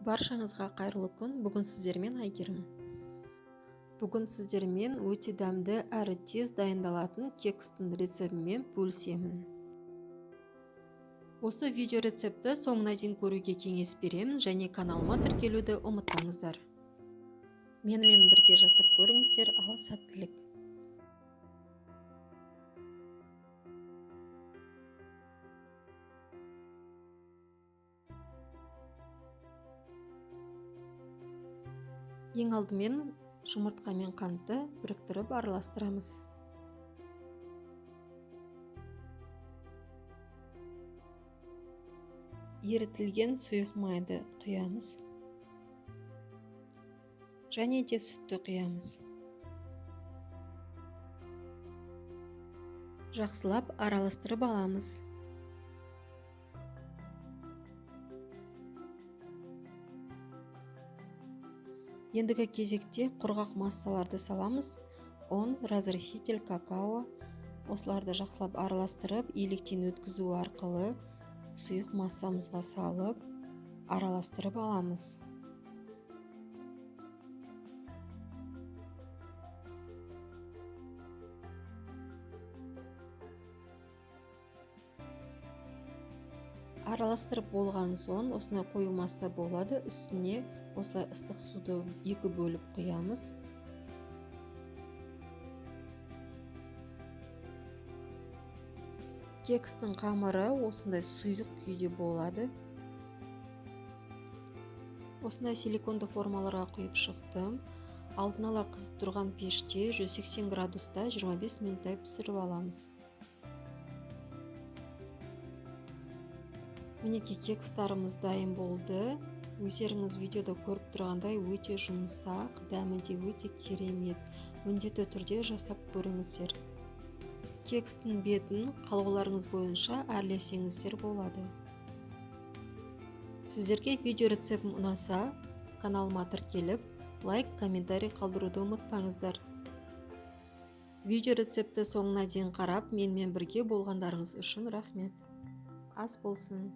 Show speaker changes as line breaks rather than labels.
Баршаңызға қайырлы күн. Бүгін сіздермен Әйгерім. Бүгін сіздермен өте дәмді әрі тез дайындалатын кекстің рецептімен бөлісемін. Осы видео рецептті соңына дейін көруге кеңес беремін және каналыма тіркелуді ұмытпаңыздар. Менімен бірге жасап көріңіздер, ал сәттілік. Ең алдымен жұмыртқа мен қантты біріктіріп араластырамыз. Ерітілген сұйық майды құямыз. Және де сүтті құямыз. Жақсылап араластырып аламыз. Ендігі кезекте құрғақ массаларды саламыз. Ұн, разрыхитель, какао. Осыларды жақсылап араластырып, електен өткізу арқылы сұйық массамызға салып, араластырып аламыз. Араластырып болған соң осындай қою масса болады. Үстіне осылай ыстық суды екі бөліп құямыз. Кекстің қамыры осындай сұйық күйде болады. Осындай силиконды формаларға құйып шықтым. Алдын ала қызып тұрған пеште 180 градуста 25 минуттай пісіріп аламыз. Мінекей кекстарымыз дайын болды. Өздеріңіз видеода көріп тұрғандай өте жұмсақ, дәмі де өте керемет. Міндетті түрде жасап көріңіздер. Кекстің бетін қалауларыңыз бойынша әрлесеңіздер болады. Сіздерге видео рецептім ұнаса, каналыма тіркеліп, лайк, комментарий қалдыруды ұмытпаңыздар. Видео рецептті соңына дейін қарап, менімен бірге болғандарыңыз үшін рахмет. Ас болсын.